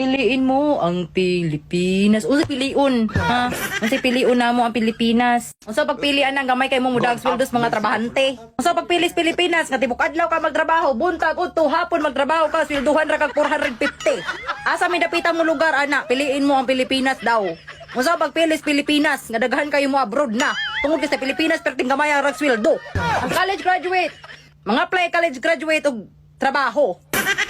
Piliin mo ang Pilipinas. Unsa piliun? Ha? Unsa piliun namo ang Pilipinas? Unsa pagpilian ang gamay kay mo mudag sweldo sa mga trabahante? Unsa pagpili sa Pilipinas nga tibok adlaw ka magtrabaho, buntag udto hapon magtrabaho ka, swelduhan ra kag 450. Asa may dapitan mo lugar ana? Piliin mo ang Pilipinas daw. Unsa pagpili sa Pilipinas nga daghan kayo mo abroad na? Tungod kay sa Pilipinas perting gamay ang rag sweldo. Ang college graduate, mga apply college graduate og trabaho.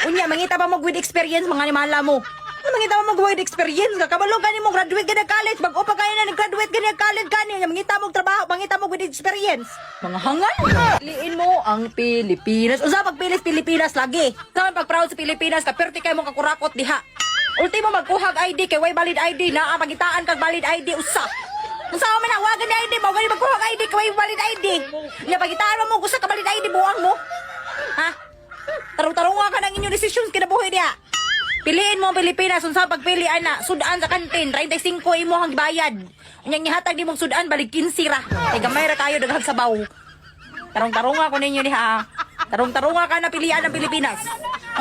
Unya, mangita pa mo with experience, mga animala mo. Ano, mangita pa mo with experience ka? Kabalo gani mo graduate ka na college, bag-o pa kayo na nag-graduate ka na college kani, unya, mangita mo og trabaho, mangita mo with experience. Mga hangal. Piliin mo ang Pilipinas. Unsa pagpili sa Pilipinas lagi? Saan pag proud sa Pilipinas ka perti kay mo kakurakot diha. Ultimo magkuhag ID kay way valid ID naa pagitaan kag valid ID usa. Unsa man na wagan ni ID mo gani magkuhag ID kay way valid ID. Nya pagitaan mo usa ka valid ID, buang mo. Ha? Tarong-tarong ka ng inyong desisyon kinabuhi diha. Piliin mo ang Pilipinas, unsa pagpili ana, sudan sa kantin, 35 imo ang gibayad. Unyang gihatag nimong sudan balik 15 ra. Kay gamay ra kayo daghang sabaw. Tarong-tarong ako ninyo diha. Tarong-tarong ka na pilian ang Pilipinas.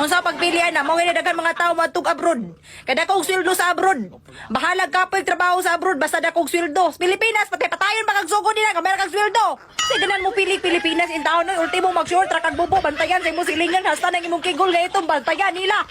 Unsa pagpilian na, mao gani daghan mga tao moadtog abroad. Kay dako og sweldo sa abroad. Bahalag kapoy trabaho sa abroad basta dako og sweldo. Sa Pilipinas patay patayon pa kag sugod nila gamay ra kag sweldo. Sige ganan mo pili Pilipinas in taon, ultimo mag-short ra kag bubo, bantayan sa imong silingan hasta nang imong kigol nga itong bantayan nila.